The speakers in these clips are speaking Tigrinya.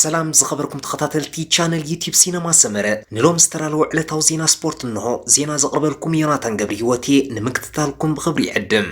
ሰላም ዝኸበርኩም ተኸታተልቲ ቻነል ዩቲዩብ ሲነማ ሰመረ፣ ንሎም ዝተዳለወ ዕለታዊ ዜና ስፖርት እንሆ። ዜና ዘቕርበልኩም ዮናታን ገብረ ህይወት እየ። ንምክትታልኩም ብኽብሪ ይዕድም።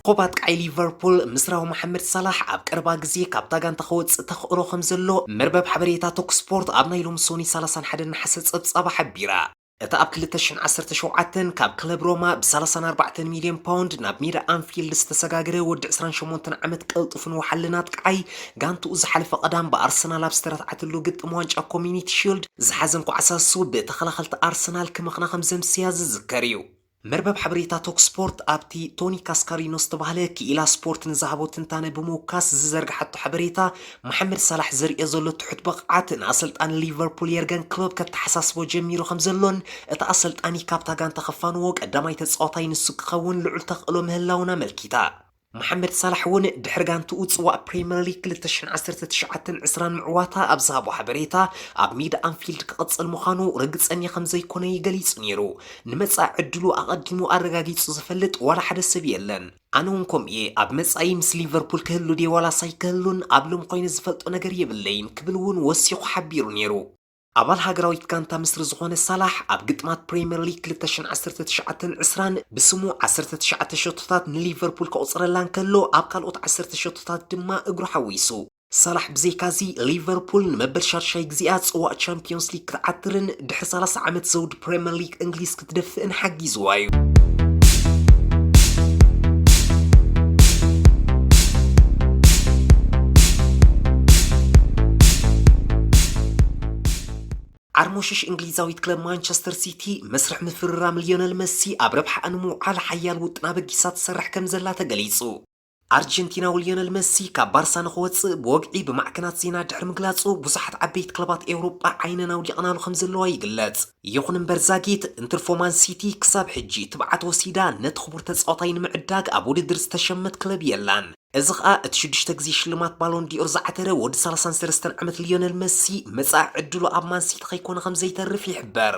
ኮባ ኣጥቃዒ ሊቨርፑል ምስራዊ መሓመድ ሳላሕ ኣብ ቀረባ ግዜ ካብታ ጋንታ ክወጽእ ተኽእሎ ከም ዘሎ መርበብ ሓበሬታ ቶክ ስፖርት ኣብ ናይ ሎሚ ሶኒ ሰላሳን ሓደን ነሓሰ ጸብጻባ ሓቢራ። እታ ኣብ ክልተ ሽሕን ዓሰርተ ሸውዓተን ካብ ክለብ ሮማ ብ34 ሚልዮን ፓውንድ ናብ ሜዳ ኣንፊልድ ዝተሰጋገረ ወዲ ዕስራን ሸሞንተን ዓመት ቀልጡፍን ወሓልን ኣጥቃዓይ፣ ጋንትኡ ዝሓለፈ ቀዳም ብኣርሰናል ኣብ ዝተረትዓትሉ ግጥም ዋንጫ ኮሚኒቲ ሺልድ ዝሓዘን ኳዕሳሱ ብተኸላኸልቲ ኣርሰናል ክመኽና ከም ዘምስያ ዝዝከር እዩ። መርበብ ሓበሬታ ቶክ ስፖርት ኣብቲ ቶኒ ካስካሪኖ ዝተባህለ ክኢላ ስፖርት ንዝሃቦ ትንታነ ብምውካስ ዝዘርግሓቶ ሓበሬታ፣ መሓመድ ሳላሕ ዘርእዮ ዘሎ ትሑት ብቕዓት ንኣሰልጣኒ ሊቨርፑል የርገን ክሎፕ ከተሓሳስቦ ጀሚሩ ከም ዘሎን እቲ ኣሰልጣኒ ካብታ ጋንታ ከፋንዎ ቀዳማይ ተጻዋታይ ንሱ ክኸውን ልዑል ተኽእሎ ምህላውን ኣመልኪታ። መሓመድ ሳላሕ እውን ድሕሪ ጋንትኡ ጽዋእ ፕሪምየር ሊግ ክልተ ሽሕን ዓሰርተ ትሽዓተን ዕስራን ምዕዋታ ኣብ ዝሃቦ ሓበሬታ፣ ኣብ ሜዳ ኣንፊልድ ክቕጽል ምዃኑ ርግጸኛ ከም ዘይኮነ እዩ ገሊጹ ነይሩ። ንመጻኢ ዕድሉ ኣቐዲሙ ኣረጋጊጹ ዝፈልጥ ዋላ ሓደ ሰብ የለን። ኣነ እውን ከምኡ እየ። ኣብ መጻኢ ምስ ሊቨርፑል ክህሉ ድየ ዋላስ ኣይክህሉን ኣብ ሎም ኮይነ ዝፈልጦ ነገር የብለይን ክብል እውን ወሲኹ ሓቢሩ ነይሩ። ኣባል ሃገራዊት ጋንታ ምስሪ ዝኾነ ሳላሕ ኣብ ግጥማት ፕሪምየር ሊግ ክልተ ሽሕን ዓሰርተ ትሽዓተን ዕስራን ብስሙ ዓሰርተ ትሽዓተ ሸቶታት ንሊቨርፑል ከቑጽረላ እንከሎ፣ ኣብ ካልኦት ዓሰርተ ሸቶታት ድማ እግሩ ሓዊሱ። ሳላሕ ብዘይካዚ ሊቨርፑል ንመበል ሻድሻይ ግዜኣ ጽዋእ ቻምፒዮንስ ሊግ ክትዓትርን ድሕሪ ሰላሳ ዓመት ዘውዲ ፕሪምየር ሊግ እንግሊዝ ክትደፍእን ሓጊዝዋ እዩ። ዓርሞሽሽ እንግሊዛዊት ክለብ ማንቸስተር ሲቲ መስርሕ ምፍርራም ሊዮነል መሲ ኣብ ረብሓኣ ንምውዓል ሓያል ውጥን ኣበጊሳ ትሰርሕ ከም ዘላ ተገሊጹ። ኣርጀንቲናዊ ሊዮነል መሲ ካብ ባርሳ ንኽወጽእ ብወግዒ ብማዕከናት ዜና ድሕሪ ምግላጹ፣ ብዙሓት ዓበይቲ ክለባት ኤውሮጳ ዓይነን ኣውዲቕናሉ ከም ዘለዋ ይግለጽ። ይኹን እምበር ዛጊት፣ እንትርፎ ማን ሲቲ ክሳብ ሕጂ ትብዓት ወሲዳ ነቲ ክቡር ተጻዋታይ ንምዕዳግ ኣብ ውድድር ዝተሸመት ክለብ የላን። እዚ ኸኣ እቲ ሽዱሽተ ግዜ ሽልማት ባሎን ዲኦር ዝዓተረ ወዲ ሰላሳን ሰለስተን ዓመት ሊዮነል መሲ መጻኢ ዕድሉ ኣብ ማን ሲቲ ከይኮነ ከም ዘይተርፍ ይሕበር።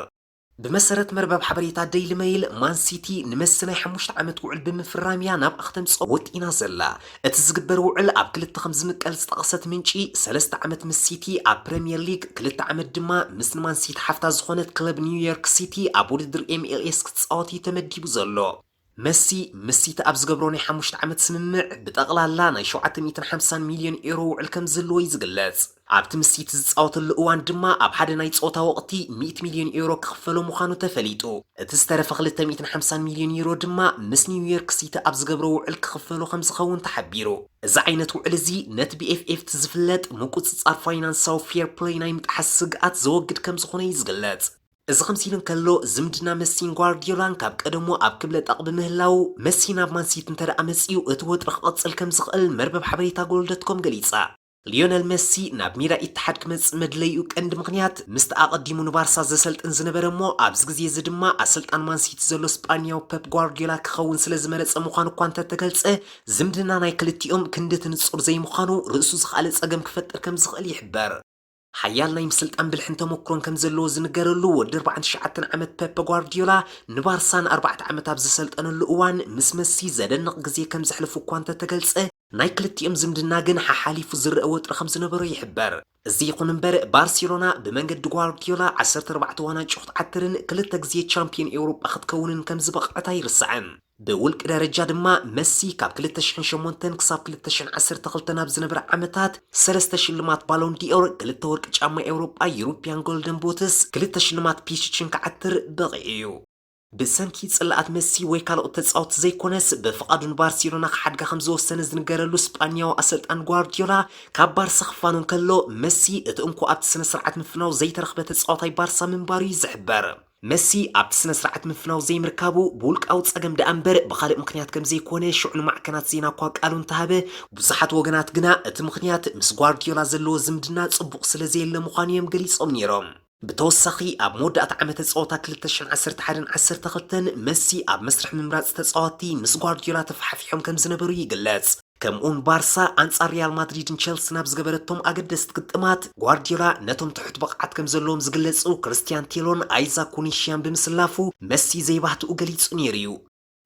ብመሰረት መርበብ ሓበሬታ ደይሊ ሜይል፣ ማን ሲቲ ንመሲ ናይ ሓሙሽተ ዓመት ውዕል ብምፍራም እያ ናብኣ ክተምጽኦ ወጢና ዘላ። እቲ ዝግበር ውዕል ኣብ ክልተ ከም ዝምቀል ዝጠቐሰት ምንጪ፣ ሰለስተ ዓመት ምስ ሲቲ ኣብ ፕረምየር ሊግ፣ ክልተ ዓመት ድማ ምስ ንማን ሲቲ ሓፍታ ዝኾነት ክለብ ኒውዮርክ ሲቲ ኣብ ውድድር ኤምኤልኤስ ክትጻወት እዩ ተመዲቡ ዘሎ። መሲ ምስ ሲቲ ኣብ ዝገብሮ ናይ ሓሙሽተ ዓመት ስምምዕ ብጠቕላላ ናይ ሸውዓተ ሚእትን ሓምሳን ሚልዮን ኤሮ ውዕል ከም ዝህልዎ እዩ ዝግለጽ። ኣብቲ ምስ ሲቲ ዝጻወተሉ እዋን ድማ ኣብ ሓደ ናይ ጸወታ ወቕቲ ሚእቲ ሚልዮን ኤሮ ክኽፈሎ ምዃኑ ተፈሊጡ። እቲ ዝተረፈ ክልተ ሚእትን ሓምሳን ሚልዮን ዩሮ ድማ ምስ ኒውዮርክ ሲቲ ኣብ ዝገብሮ ውዕል ክኽፈሎ ከም ዝኸውን ተሓቢሩ። እዚ ዓይነት ውዕል እዚ ነቲ ብኤፍኤፍቲ ዝፍለጥ ምቁጽጻር ፋይናንሳዊ ፌር ፕለይ ናይ ምጥሓስ ስግኣት ዘወግድ ከም ዝኾነ እዩ ዝግለጽ። እዚ ከምዚ ኢሉ እንከሎ፣ ዝምድና መሲን ጓርዲዮላን ካብ ቀደሙ ኣብ ክብለ ጠቕ ብምህላው፣ መሲ ናብ ማንሲቲ እንተ ደኣ መጺኡ፣ እቲ ወጥሪ ክቕጽል ከም ዝኽእል መርበብ ሓበሬታ ጎል ዶት ኮም ገሊጻ። ሊዮነል መሲ ናብ ሜዳ ኢትሓድ ክመጽእ መድለይኡ ቀንዲ ምኽንያት፣ ምስቲ ኣቐዲሙ ንባርሳ ዘሰልጥን ዝነበረ እሞ ኣብዚ ግዜ እዚ ድማ ኣሰልጣን ማንሲቲ ዘሎ ስጳንያዊ ፐፕ ጓርዲዮላ ክኸውን ስለ ዝመረጸ ምዃኑ እኳ እንተተገልጸ፣ ዝምድና ናይ ክልቲኦም ክንዲ እቲ ንጹር ዘይምዃኑ ርእሱ ዝኸኣለ ጸገም ክፈጥር ከም ዝኽእል ይሕበር። ሓያል ናይ ምስልጣን ብልሕን ተመክሮን ከም ዘለዎ ዝንገረሉ ወዲ ኣርባዓን ትሽዓተን ዓመት ፔፕ ጓርዲዮላ ንባርሳ ንኣርባዕተ ዓመት ኣብ ዝሰልጠነሉ እዋን ምስ መሲ ዘደንቕ ግዜ ከም ዘሕልፉ እኳ እንተተገልጸ፣ ናይ ክልቲኦም ዝምድና ግን ሓሓሊፉ ዝረአ ወጥሪ ከም ዝነበሮ ይሕበር። እዚ ይኹን እምበር፣ ባርሴሎና ብመንገዲ ጓርዲዮላ ዓሰርተ ኣርባዕተ ዋንጫ ክትዓትርን ክልተ ግዜ ቻምፒዮን ኤውሮጳ ክትከውንን ከም ዝበቕዐት ኣይርሳዕን። ብውልቂ ደረጃ ድማ መሲ ካብ ክልተ ሽሕን ሸሞንተን ክሳብ ክልተ ሽሕን ዓሰርተ ክልተን ኣብ ዝነበረ ዓመታት ሰለስተ ሽልማት ባሎን ዲኦር፣ ክልተ ወርቂ ጫማ ኤውሮጳ፣ ዩሮፒያን ጎልደን ቡትስ፣ ክልተ ሽልማት ፒቺችን ክዓትር በቒዑ እዩ። ብሰንኪ ጽልኣት መሲ ወይ ካልኦት ተጻወትቲ ዘይኮነስ፣ ብፍቓዱ ንባርሴሎና ክሓድጋ ከም ዝወሰነ ዝንገረሉ ስጳንያዊ ኣሰልጣን ጓርዲዮላ፣ ካብ ባርሳ ክፋኖ እንከሎ፣ መሲ እቲ እንኮ ኣብቲ ስነ ስርዓት ምፍናው ዘይተረኽበ ተጻዋታይ ባርሳ ምንባሩ እዩ ዝሕበር። መሲ ኣብቲ ስነ ስርዓት ምፍናው ዘይምርካቡ ብውልቃዊ ጸገም ደኣ እምበር ብኻልእ ምኽንያት ከም ዘይኮነ ሽዑ ንማዕከናት ዜና እኳ ቃሉ እንተሃበ፣ ብዙሓት ወገናት ግና እቲ ምኽንያት ምስ ጓርዲዮላ ዘለዎ ዝምድና ጽቡቕ ስለ ዘየለ ምዃኑ እዮም ገሊጾም ነይሮም። ብተወሳኺ ኣብ መወዳእታ ዓመተ ጸወታ ክልተ ሽሕን ዓሰርተ ሓደን ዓሰርተ ክልተን መሲ ኣብ መስርሕ ምምራጽ ተጻወትቲ ምስ ጓርዲዮላ ተፋሕፊሖም ከም ዝነበሩ ይግለጽ። ከምኡውን ባርሳ ኣንጻር ሪያል ማድሪድን ቸልሲን ኣብ ዝገበረቶም ኣገደስቲ ግጥማት፣ ጓርዲዮላ ነቶም ትሑት ብቕዓት ከም ዘለዎም ዝግለጹ ክርስቲያን ቴሎን ኣይዛክ ኩኒሽያን ብምስላፉ መሲ ዘይባህትኡ ገሊጹ ነይሩ እዩ።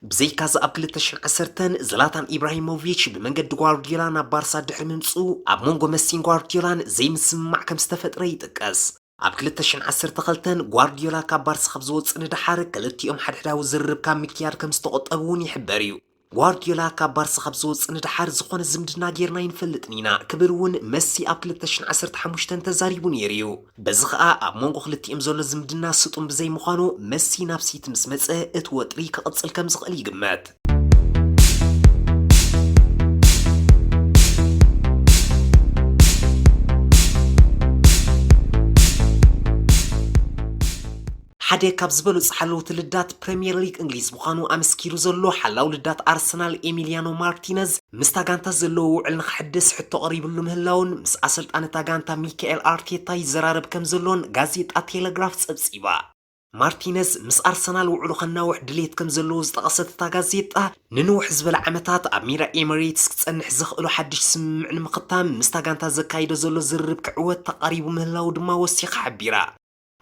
ብዘይካዚ ኣብ ክልተ ሽሕን ዓሰርተን ዝላታን ኢብራሂሞቪች ብመንገዲ ጓርዲዮላ ናብ ባርሳ ድሕሪ ምምፅኡ ኣብ መንጎ መሲን ጓርዲዮላን ዘይምስምማዕ ከም ዝተፈጥረ ይጥቀስ። ኣብ ክልተ ሽሕን ዓሰርተ ክልተን ጓርዲዮላ ካብ ባርሳ ካብ ዝወፅእ ንደሓር ክልቲኦም ሓድሕዳዊ ዝርርብ ካብ ምክያድ ከም ዝተቆጠቡ እውን ይሕበር እዩ። ጓርዲዮላ ካብ ባርሳ ካብ ዝወፅእ ንደሓር ዝኾነ ዝምድና ጌርና ኣይንፈልጥን ኢና ክብል እውን መሲ ኣብ ክልተ ሽሕን ዓሰርተ ሓሙሽተን ተዛሪቡ ነይሩ እዩ። በዚ ኸኣ ኣብ መንጎ ክልቲኦም ዘሎ ዝምድና ስጡም ብዘይምዃኑ መሲ ናብ ሲቲ ምስ መጸ እቲ ወጥሪ ክቕጽል ከም ዝኽእል ይግመት። ሓደ ካብ ዝበለጹ ሓለውቲ ልዳት ፕሪምየር ሊግ እንግሊዝ ምዃኑ ኣመስኪሩ ዘሎ ሓላው ልዳት ኣርሰናል ኤሚሊያኖ ማርቲነዝ፣ ምስታ ጋንታ ዘለዎ ውዕል ንኽሕድስ ሕቶ ቀሪብሉ ምህላውን ምስ ኣሰልጣኒ እታ ጋንታ ሚካኤል ኣርቴታ ይዘራረብ ከም ዘሎን ጋዜጣ ቴሌግራፍ ጸብጺባ። ማርቲነዝ ምስ ኣርሰናል ውዕሉ ከናውሕ ድሌት ከም ዘለዎ ዝጠቐሰት እታ ጋዜጣ፣ ንንውሕ ዝበለ ዓመታት ኣብ ሜዳ ኤሚሬትስ ክጸንሕ ዘኽእሎ ሓድሽ ስምምዕ ንምኽታም ምስታ ጋንታ ዘካይዶ ዘሎ ዝርርብ ክዕወት ተቓሪቡ ምህላው ድማ ወሲኻ ሓቢራ።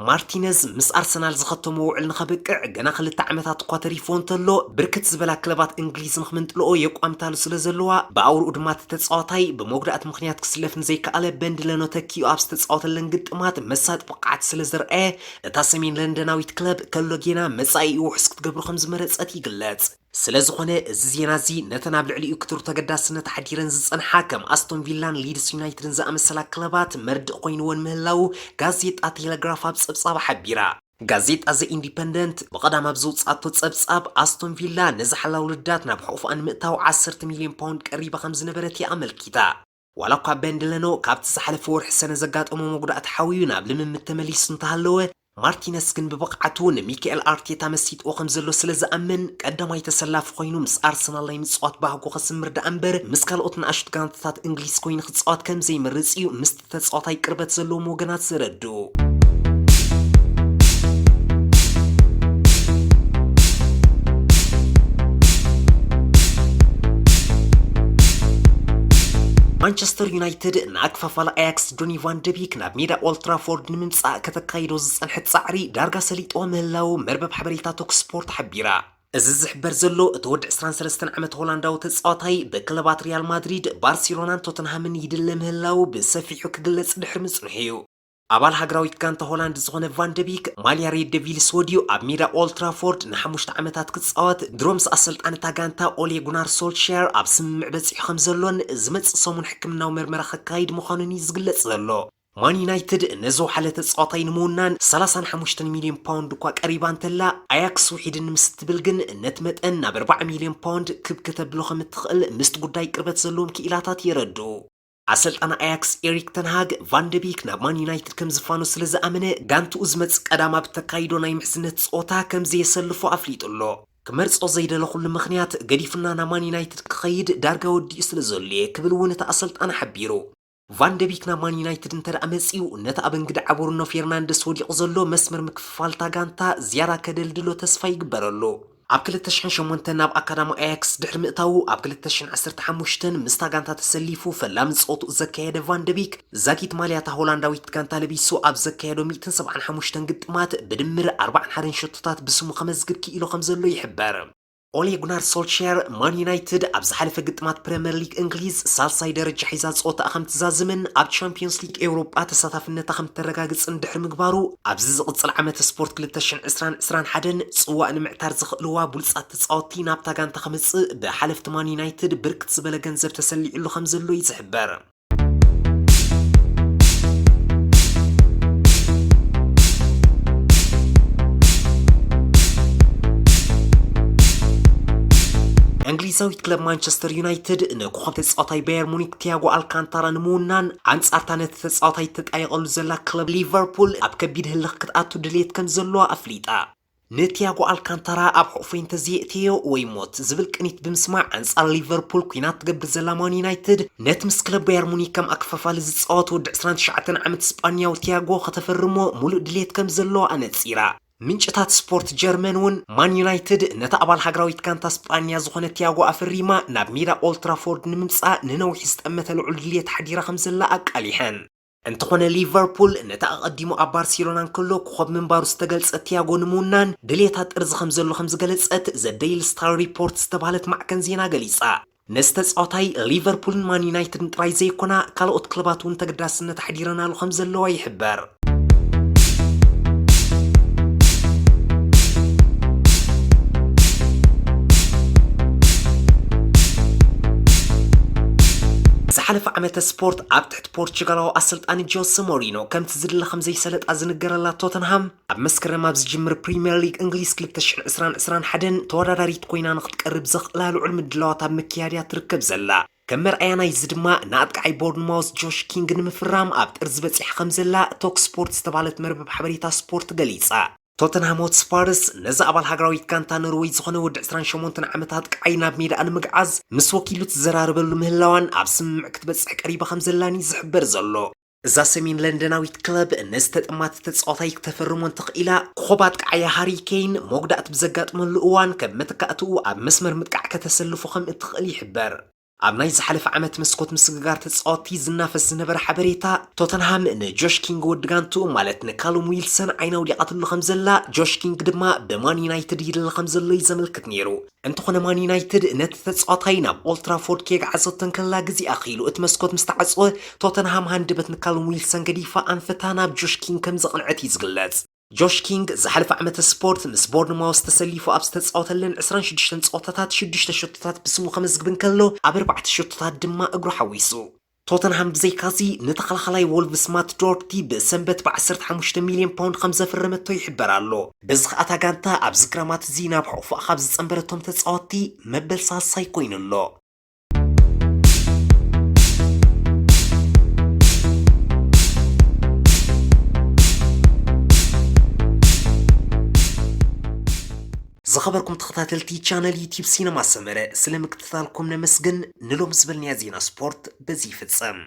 ማርቲነዝ ምስ ኣርሰናል ዝኸተሞ ውዕል ንኸብቅዕ ገና ክልተ ዓመታት እኳ ተሪፎ እንተሎ፣ ብርክት ዝበላ ክለባት እንግሊዝ ንኽምንጥልኦ የቋምታሉ ስለ ዘለዋ፣ ብኣውርኡ ድማ እቲ ተጻዋታይ ብመጉዳእቲ ምኽንያት ክስለፍ ንዘይከኣለ በንድለኖ ተኪኡ ኣብ ዝተጻወተለን ግጥማት መሳጢ ብቕዓት ስለ ዘርኣየ፣ እታ ሰሜን ለንደናዊት ክለብ ከሎ ጌና መጻኢኡ ውሑስ ክትገብሮ ከም ዝመረጸት ይግለጽ። ስለ ዝኾነ፣ እዚ ዜና እዚ ነተን ኣብ ልዕሊኡ ክትሩ ተገዳስነት ሓዲረን ዝጸንሓ ከም ኣስቶን ቪላን ሊድስ ዩናይትድን ዝኣመሰላ ክለባት መርድእ ኮይንወን ምህላው ጋዜጣ ቴሌግራፍ ኣብ ጸብጻባ ሓቢራ። ጋዜጣ ዘ ኢንዲፐንደንት ብቐዳም ኣብ ዘውጽኣቶ ጸብጻብ፣ ኣስቶን ቪላ ነዚ ሓላው ልዳት ናብ ሕቑፍኣ ንምእታው ዓሰርተ ሚልዮን ፓውንድ ቀሪባ ከም ዝነበረት እያ ኣመልኪታ። ዋላ እኳ በንድለኖ ካብቲ ዝሓለፈ ወርሒ ሰነ ዘጋጠሞ መጉዳእቲ ሓውዩ ናብ ልምምድ ተመሊሱ እንተሃለወ፣ ማርቲነስ ግን ብብቕዓቱ ንሚካኤል ኣርቴታ መሲጥዎ ከም ዘሎ ስለ ዝኣምን፣ ቀዳማይ ተሰላፊ ኮይኑ ምስ ኣርሰናል ናይ ምጽዋት ባህጎ ከስምር ደኣ እምበር፣ ምስ ካልኦት ንኣሽቱ ጋንታታት እንግሊዝ ኮይኑ ክጻወት ከም ዘይመርጽ እዩ ምስቲ ተጻዋታይ ቅርበት ዘለዎም ወገናት ዘረድኡ። ማንቸስተር ዩናይትድ ንኣክፋፋል ኣያክስ ዶኒ ቫን ደቢክ ናብ ሜዳ ኦልትራፎርድ ንምምጻእ ከተካይዶ ዝጸንሐት ጻዕሪ ዳርጋ ሰሊጥዋ ምህላው መርበብ ሓበሬታ ቶክ ስፖርት ሓቢራ። እዚ ዝሕበር ዘሎ፣ እቲ ወዲ ዕስራን ሰለስተን ዓመት ሆላንዳዊ ተጻዋታይ ብክለባት ሪያል ማድሪድ፣ ባርሴሎናን ቶተንሃምን ይድለ ምህላው ብሰፊሑ ክግለጽ ድሕሪ ምጽንሑ እዩ። ኣባል ሃገራዊት ጋንታ ሆላንድ ዝኾነ ቫን ደቢክ፣ ማልያ ሬድ ደቪልስ ወድዩ ኣብ ሜዳ ኦልትራፎርድ ንሓሙሽተ ዓመታት ክጻወት፣ ድሮ ምስ ኣሰልጣኒ እታ ጋንታ ኦሌ ጉናር ሶልሻየር ኣብ ስምምዕ በጺሑ ከም ዘሎን ዝመጽእ ሰሙን ሕክምናዊ መርመራ ከካይድ ምዃኑን እዩ ዝግለጽ ዘሎ። ማን ዩናይትድ ነዚ ወሓለ ተጻዋታይ ንምውናን ሰላሳን ሓሙሽተን ሚልዮን ፓውንድ እኳ ቀሪባ እንተላ፣ ኣያክስ ውሒድኒ ምስ እትብል ግን ነቲ መጠን ናብ ኣርባዓ ሚልዮን ፓውንድ ክብ ከተብሎ ከም እትኽእል ምስቲ ጉዳይ ቅርበት ዘለዎም ክኢላታት የረድኡ። ኣሰልጣኒ ኣያክስ ኤሪክ ተንሃግ፣ ቫን ደቢክ ናብ ማን ዩናይትድ ከም ዝፋኖ ስለ ዝኣመነ፣ ጋንትኡ ዝመጽእ ቀዳም ኣብ እተካይዶ ናይ ምሕዝነት ጸወታ ከም ዘየሰልፎ ኣፍሊጡ ኣሎ። ክመርጾ ዘይደለኹሉ ምኽንያት፣ ገዲፉና ናብ ማን ዩናይትድ ክኸይድ ዳርጋ ወዲኡ ስለ ዘሎ እየ ክብል እውን እቲ ኣሰልጣኒ ሓቢሩ። ቫን ደቢክ ናብ ማን ዩናይትድ እንተ ደኣ መጺኡ፣ ነቲ ኣብ እንግድዓ ብሩኖ ፌርናንደስ ወዲቑ ዘሎ መስመር ምክፍፋል እታ ጋንታ ዝያዳ ከደልድሎ ተስፋ ይግበረሉ። ኣብ ክልተ ሽሕን ሸሞንተን ናብ ኣካዳሚ ኣያክስ ድሕሪ ምእታዉ፣ ኣብ ክልተ ሽሕን ዓሰርተ ሓሙሽተን ምስታ ጋንታ ተሰሊፉ ፈላሚ ጸወትኡ ዘካየደ ቫን ደቢክ፣ ዛጊት ማልያ እታ ሆላንዳዊት ጋንታ ለቢሱ ኣብ ዘካየዶ ሚእትን ሰብዓን ሓሙሽተን ግጥማት ብድምር ኣርባዓን ሓደን ሸቶታት ብስሙ ከመዝግብ ክኢሉ ከም ዘሎ ይሕበር። ኦሌ ጉናር ሶልሻየር፣ ማን ዩናይትድ ኣብ ዝሓለፈ ግጥማት ፕረምየር ሊግ እንግሊዝ ሳልሳይ ደረጃ ሒዛ ጸወታኣ ከም ትዛዝምን ኣብ ቻምፒዮንስ ሊግ ኤውሮጳ ተሳታፍነታ ከም ተረጋግጽን ድሕሪ ምግባሩ፣ ኣብዚ ዝቕጽል ዓመተ ስፖርት ክልተ ሽሕን ዕስራን ዕስራን ሓደን ጽዋእ ንምዕታር ዝኽእልዋ ብሉጻት ተጻወትቲ ናብታ ጋንታ ከምጽእ ብሓለፍቲ ማን ዩናይትድ ብርክት ዝበለ ገንዘብ ተሰሊዕሉ ከም ዘሎ እዩ ዝሕበር። እንግሊዛዊት ክለብ ማንቸስተር ዩናይትድ ንኮኸብ ተጻዋታይ ባየር ሙኒክ ቲያጎ ኣልካንታራ ንምውናን፣ ኣንጻርታ ነቲ ተጻዋታይ ተጣይቐሉ ዘላ ክለብ ሊቨርፑል ኣብ ከቢድ ህልኽ ክትኣቱ ድሌት ከም ዘለዋ ኣፍሊጣ። ንቲያጎ ኣልካንታራ ኣብ ሕቑፈይ እንተዘየእተዮ ወይ ሞት ዝብል ቅኒት ብምስማዕ፣ ኣንጻር ሊቨርፑል ኲናት ትገብር ዘላ ማን ዩናይትድ፣ ነቲ ምስ ክለብ ባየር ሙኒክ ከም ኣክፋፋሊ ዝጻወት ወዲ ዕስራን ትሽዓተን ዓመት ስጳንያዊ ቲያጎ ከተፈርሞ ሙሉእ ድሌት ከም ዘለዋ ኣነጺራ። ምንጭታት ስፖርት ጀርመን እውን፣ ማን ዩናይትድ ነቲ ኣባል ሃገራዊት ጋንታ ስጳንያ ዝኾነ ቲያጎ ኣፈሪማ ናብ ሜዳ ኦልትራፎርድ ንምምጻእ ንነዊሕ ዝጠመተ ልዑል ድሌት ሓዲራ ከም ዘላ ኣቃሊሐን። እንተኾነ ሊቨርፑል ነቲ ኣቐዲሙ ኣብ ባርሴሎና እንከሎ ኮኾብ ምንባሩ ዝተገልጸ ቲያጎ ንምውናን ድሌታ ጥርዚ ከም ዘሎ ከም ዝገለጸት ዘ ዴይሊ ስታር ሪፖርት ዝተባህለት ማዕከን ዜና ገሊጻ። ነዚ ተጻዋታይ ሊቨርፑልን ማን ዩናይትድን ጥራይ ዘይኮና ካልኦት ክለባት እውን ተገዳስነት ኣሕዲረናሉ ከም ዘለዋ ይሕበር። ዝሓለፈ ዓመተ ስፖርት ኣብ ትሕቲ ፖርቹጋላዊ ኣሰልጣኒ ጆሰ ሞሪኖ ከምቲ ዝድለ ከም ዘይሰለጣ ዝንገረላ ቶተንሃም፣ ኣብ መስከረም ኣብ ዝጅምር ፕሪምየር ሊግ እንግሊዝ ክልተ ሽሕን ዕስራን ዕስራን ሓደን ተወዳዳሪት ኮይና ንክትቀርብ ዘኽእላ ልዑል ምድላዋት ኣብ ምክያድ እያ ትርከብ ዘላ። ከም መርኣያ ናይዚ ድማ ንኣጥቃዓይ ቦርንማውዝ ጆሽ ኪንግ ንምፍራም ኣብ ጥርዚ በጺሓ ከም ዘላ ቶክ ስፖርት ዝተባህለት መርበብ ሓበሬታ ስፖርት ገሊጻ። ቶተንሃም ሆትስፓርስ ነዚ ኣባል ሃገራዊት ጋንታ ኖርወይ ዝኾነ ወዲ ዕስራን ሸሞንተን ዓመት ኣጥቃዓይ ናብ ሜዳኣ ንምግዓዝ ምስ ወኪሉ ትዘራረበሉ ምህላዋን ኣብ ስምምዕ ክትበጽሕ ቀሪባ ከም ዘላን እዩ ዝሕበር ዘሎ። እዛ ሰሜን ለንደናዊት ክለብ ነዚ ተጠማቲ ተጻዋታይ ክተፈርሞ እንተኽኢላ፣ ኮኾብ ኣጥቃዓያ ሃሪ ኬን መጉዳእቲ ብዘጋጥመሉ እዋን ከም መተካእትኡ ኣብ መስመር ምጥቃዕ ከተሰልፎ ከም እትኽእል ይሕበር። ኣብ ናይ ዝሓለፈ ዓመት መስኮት ምስግጋር ተጻወትቲ ዝናፈስ ዝነበረ ሓበሬታ፣ ቶተንሃም ንጆሽ ኪንግ ወዲ ጋንትኡ ማለት ንካሉም ዊልሰን ዓይና ኣውዲቓትሉ ከም ዘላ፣ ጆሽ ኪንግ ድማ ብማን ዩናይትድ ይድለ ከም ዘሎ እዩ ዘመልክት ነይሩ። እንተኾነ ማን ዩናይትድ ነቲ ተጻዋታይ ናብ ኦልትራፎርድ ከየግዓዘቶ እንከላ ግዜ ኣኺሉ እቲ መስኮት ምስ ተዓጽወ፣ ቶተንሃም ሃንደበት ንካሉም ዊልሰን ገዲፋ ኣንፈታ ናብ ጆሽ ኪንግ ከም ዘቕንዐት እዩ ዝግለጽ። ጆሽ ኪንግ ዝሓለፈ ዓመተ ስፖርት ምስ ቦርንማውዝ ተሰሊፉ ኣብ ዝተጻወተለን ዕስራን ሽዱሽተን ጸወታታት ሽዱሽተ ሸቶታት ብስሙ ከመዝግብ እንከሎ፣ ኣብ ኣርባዕተ ሸቶታት ድማ እግሩ ሓዊሱ። ቶተንሃም ብዘይካዚ ንተኸላኻላይ ዎልቭስ ማት ዶርቲ ብሰንበት ብ ዓሰርተ ሓሙሽተ ሚልዮን ፓውንድ ከም ዘፈረመቶ ይሕበር ኣሎ። በዚ ከኣ እታ ጋንታ ኣብዚ ክረማት እዚ ናብ ሕቑፋኣ ካብ ዝጸንበረቶም ተጻወትቲ መበል ሳልሳይ ኮይኑ ኣሎ። ዝኸበርኩም ተኸታተልቲ ቻነል ዩቲዩብ ሲነማ ሰመረ፣ ስለ ምክትታልኩም ነመስግን። ንሎም ዝበልናያ ዜና ስፖርት በዚ ይፍጸም።